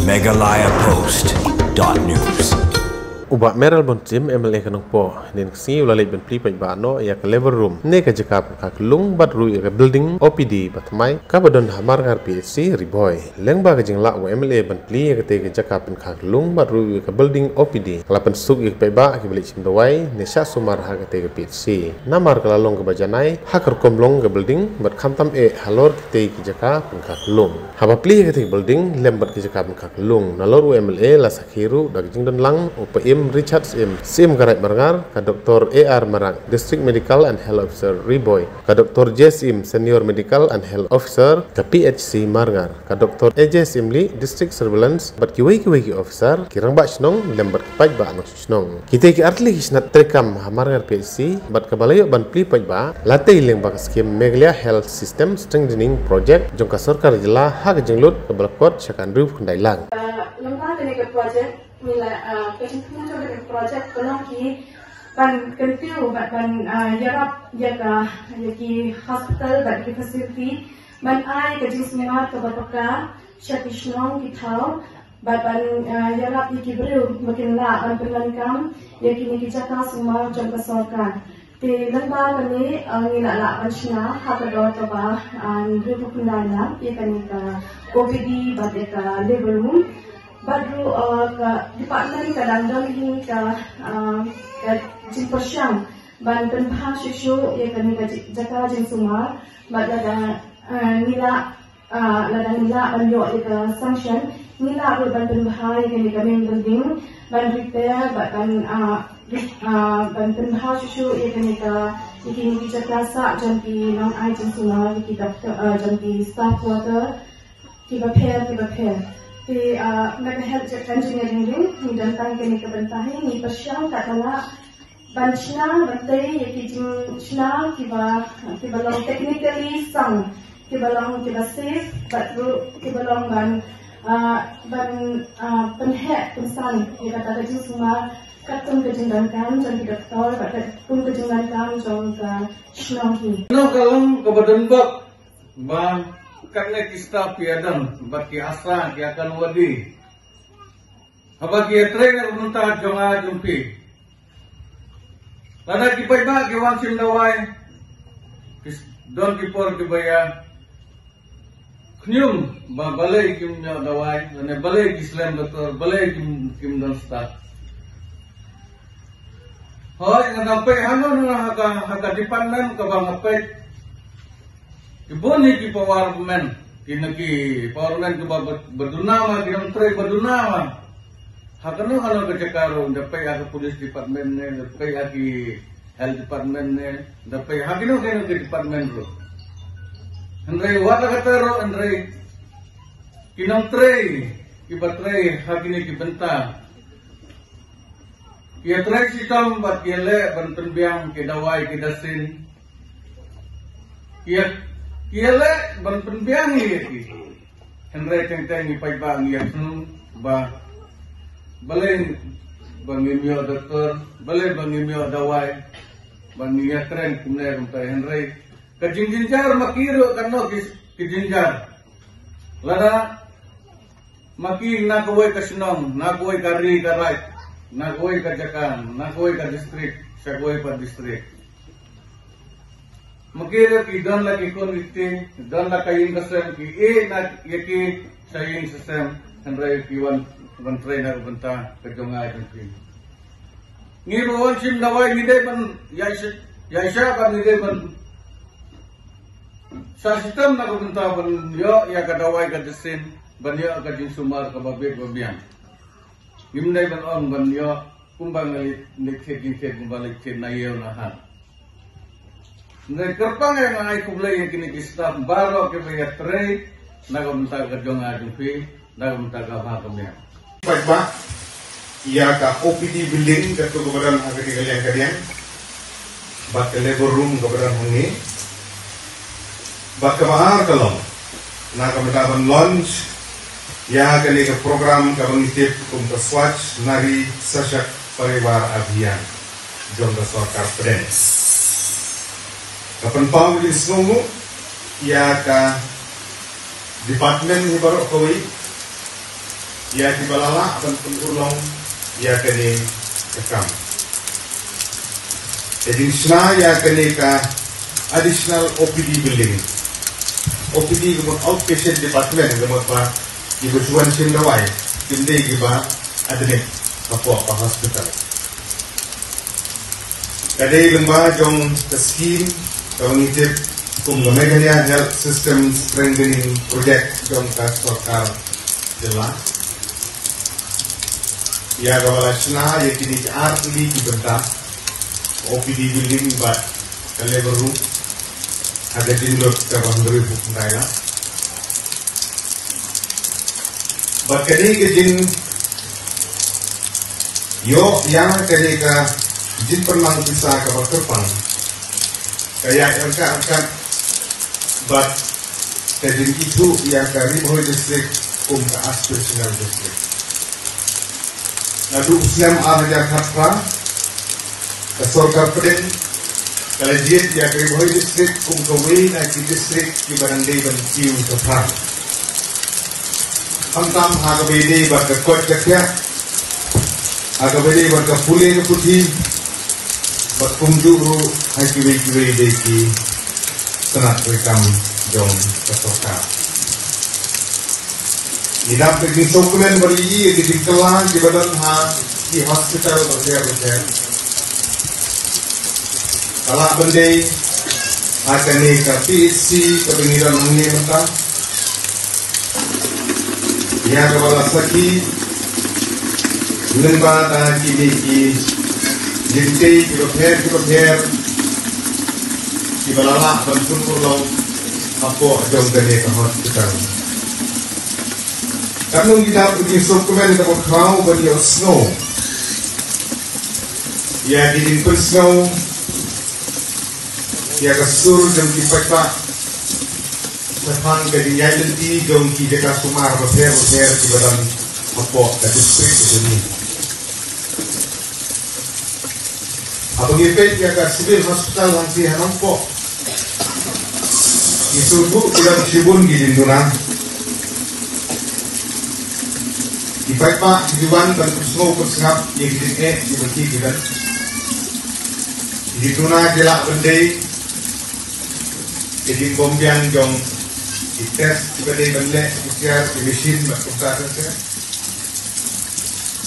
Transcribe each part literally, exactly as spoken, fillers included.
Meghalaya Post dot news. U Bah Mayralborn Syiem, M L A ka Nongpoh, hynnin ka sngi u la leit ban plie paidbah noh ïa ka labour room ne ka jaka pynkha kyllung bad ruh ïa ka building O P D ba thymmai kaba don ha Marngar P H C Ri Bhoi. Lyngba ka jinglah u M L A ban plie ïa katei ka jaka pynkha kyllung bad ruh ïa ka building O P D, ka la pynsuk ïa ki paidbah kiba leit shim dawai ne shah sumar ha katei ka P H C. Namar ka la long kaba janai ha ka rukom long ka building bad khamtam eh halor katei ka jaka pynkha kyllung. Haba plie ïa katei ka building lem bad ka jaka pynkha kyllung, nalor u M L A la sakhi ruh da ka jingdon lang u Bah Im Richard Syiem, Syiem ka Raid Marngar, ka Doktor A R Marak, District Medical and Health Officer Ri Bhoi, ka Doktor J Syiem, Senior Medical and Health Officer ka P H C Marngar, ka Doktor A J Syiemlieh, District Surveillance, bad kiwei kiwei ki officer, ki rangbah shnong lem bad ki paidbah nongshong shnong. Kitei ki artylli ki shnat treikam ha Marngar P H C bad kaba la ïoh ban plie paidbah la tei lyngba ka skim Meghalaya Health System Strengthening Project jong ka sorkar jylla ha ka jinglut kaba la kot sha ka hynriewphew khyndai lak. Lyngba kane ka project, ngi la, ah, ka jingthmu jong kane ka project ka long ki ban kyntiew bad ban, ah, ïarap ïa ka, ïa ki hospital bad ki facility ban ai ka jingsumar kaba paka sha ki shnong ki thaw bad ban, ah, ïarap ïa ki briew ba kin lah ban pyndonkam ïa kine ki jaka sumar jong ka sorkar. Te lyngba kane, ah, ngi la lah ban shna ha ka dor kaba, ah, hynriewphew khyndai lak ïa kane ka O P D bad ïa ka labour room. Bad ruh, ah, ka department ka dang don hi ka, ah, ka jingpyrshang ban pynbha shuh shuh ïa kane ka ji-, jaka jingsumar bad lada, ah, ngi lah, ah, lada ngi lah ban ïoh ïa ka sanction, ngi lah ruh ban pynbha ïa kane ka main building ban repair bad ban, ah, re-, ah, ban pynbha shuh shuh ïa kane ka, ïa kine ki jaka sah jong ki nongai jingsumar, ïa ki doktor, ah, jong ki staff quarter kiba pher kiba pher. Te, ah, na ka health engineering ring, ngi don tang kane ka bynta hi, ngi pyrshang katba lah ban shna ban tei ïa ki jingshna kiba, kiba long technically sound, kiba long kiba safe bad ruh kiba long ban, ah, ban, ah, pynheh pynsan ïa kata ka jingsumar katkum ka jingdonkam jong ki doktor bad katkum ka jingdonkam jong ka shnong hi. Noh ka long kaba don bok ba katne ki staff ki ïa don bad ki ASHA, ki Anganwadi. Haba ki ïatrei na ka bynta jong nga jong phi. Lada ki paidbah ki wan shim dawai, ki s-, don ki por kiba ïa khñium ba balei kim ïoh dawai, lane balei ki slem doktor, balei kim, kim don staff. Hooid, nga dang peit hangne ha ka, ha ka department kaba nga peit. Ki bun hi ki powerman, kine ki powerman kiba ba, ba duna ma, ki nongtrei ba duna ma. Ha kano kano ka jaka ruh, da peit ha ka police department ne, da peit ha ki health department ne, da peit ha kino kino ki department ruh. Hynrei wat la katta ruh, hynrei ki nongtrei kiba trei ha kine ki bynta, ki ïatrei shitom bad ki ïaleh ban pynbiang ki dawai ki dashin. Ki ïa, ki ïaleh ban pynbiang ïa ki. Hynrei teng teng ngi paidbah ngi ïathuh ba balei ba ngim ïoh doktor, balei ba ngim ïoh dawai, ba ngi ïakren kumne kumtai, hynrei ka jingjynjar ma ki ruh kan long ki, ki jynjar. Lada ma ki na kawei ka shnong, na kawei ka ri ka raij, na kawei ka jaka, na kawei ka district sha kawei pat district. Ma ki ruh ki don la ki khun ki kti, don la ka ïing ka sem, ki ïeh na ïa ki sha ïing sha sem, hynrei ki wan, wan trei na ka bynta ka jong nga jong phi. Ngi ba wan shim dawai ngi dei ban ïaishah, ïaishah bad ngi dei ban shah shitom na ka bynta ban ïoh ïa ka dawai ka dashin, ban ïoh ka jingsumar kaba bit ba biang. Ngim dei ban ong ban ïoh kumba nga leit, leit thied jingthied, kumba leit thied na ïew na hat. Nga kyrpang ïa, nga ai khublei ïa kine ki staff baroh kiba ïatrei na ka bynta ka jong nga jong phi, na ka bynta ka bha ka biang. Paidbah, ïa ka O P D building katto kaba don ha kane ka liang ka diang, bad ka labour room kaba don hangne, bad kaba ar ka long na ka bynta ban launch ïa kane ka program kaba ngi tip kum ka Swachh Nari Sashakt Parivar Abhiyan jong ka sorkar pdeng. Ka pynpaw ka jingsngewnguh ïa ka department hi baroh kawei, ïa kiba la lah ban pynurlong ïa kane ka kam. Ka jingshna ïa kane ka additional O P D building. O P D ka mut outpatient department, ka mut ba kiba shu wan shim dawai kim dei kiba admit hapoh ka hospital. Ka dei lyngba jong ka scheme kaba ngi tip kum ka Meghalaya Health System Strengthening Project jong ka sorkar jylla, ïa kaba la shna ïa kine ki ar tylli ki bynta, O P D building bad ka labour room ha ka jinglut kaba hynriewphew khyndai lak. Bad kane ka jingïoh ïa kane ka jingpynlang pisa kaba kyrpang ka ïaid ryngkat ryngkat bad ka jingithuh ïa ka Ri Bhoi District kum ka aspirational district. Naduh u snem ar hajar khatphra, ka sorkar pdeng ka la jied ïa ka Ri Bhoi District kum kawei na ki district kiba dang dei ban kiew shaphrang, khamtam ha kaba ïadei bad ka koit ka khiah, ha kaba ïadei bad ka pule ka puthi, bad kumjuh ruh ha kiwei kiwei de ki tnat treikam jong ka sorkar. Ngi dap ka jingsngewkmen bad ïa ka jingkylla kiba don ha ki hospital bapher bapher. Ka lah ban dei ha kane ka P H C kaba ngi don hangne mynta, ïa kaba la sakhi lyngba da kine ki jingtei kiba pher kiba pher kiba la lah ban pynurlong hapoh jong kane ka hospital. Katno ngi dap ka jingsngewkmen kaba khraw ban ïohsngew ïa ki jingpynsngew ïa ka sur jong ki paidbah shaphang ka jingïaid lynti jong ki jaka sumar bapher bapher kiba don hapoh ka district jong ngi. Haba ngi peit ïa ka Civil Hospital Langpih ha Nongpoh, ngi sngewthuh ki don shibun ki jingduna. Ki paidbah ki ju wan ban pynsngew pynsngap ïa ki jingeh kiba ki ki don. Ki jingduna ki lah ban dei ka jingbym biang jong ki test kiba dei ban leh, ki tiar, ki machine bad kumta ter ter.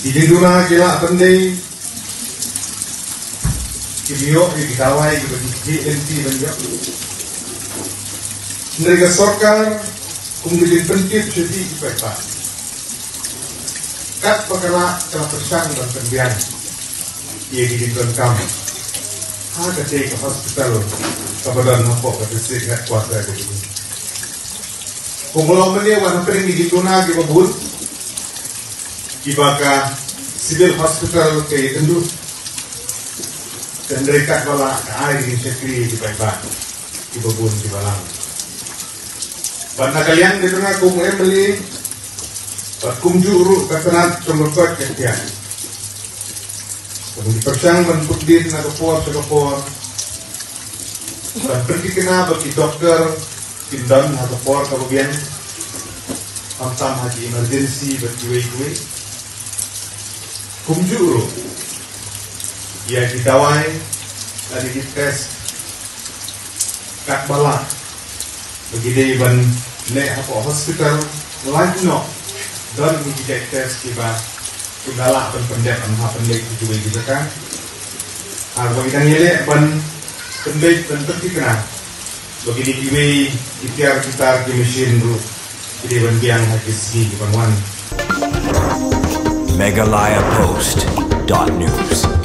Ki jingduna ki lah ban dei kim ïoh ïa ki dawai kiba ki khmih lynti ban ïoh. Hynrei ka sorkar kum ka jingpyntip sha ki paidbah, katba ka lah ka la pyrshang ban pynbiang ïa ki jingdonkam ha katei ka hospital kaba don hapoh ka district headquarter ka jong ngi. Kumba long mynne wan hapdeng ki jingduna kiba bun kiba ka Civil Hospital ka ïakynduh. Hynrei katba lah ka ai ka jingshakri ïa ki paidbah kiba bun kiba lang. Bad na ka liang jong nga kum u M L A bad kumjuh ruh ka tnat jong ka koit ka khiah, ka ngi pyrshang ban putdien na ka por sha ka por ban pynthikna ba ki doktor kin don ha ka por kaba biang, khamtam ha ki emergency bad kiwei kiwei. Kumjuh ruh ïa ki dawai lane ki test katba lah ba ki dei ban leh hapoh hospital, lait noh don hi ki jait test kiba kim da lah ban pyndep, ban hap ban leit ki kiwei ki jaka. Haba ki dang ïaleh ban pynbeit ban pynthikna ba kine kiwei ki tiar ki tar ki machine ruh ki dei ban biang ha ki sngi ki ban wan. Meghalaya Post dot news.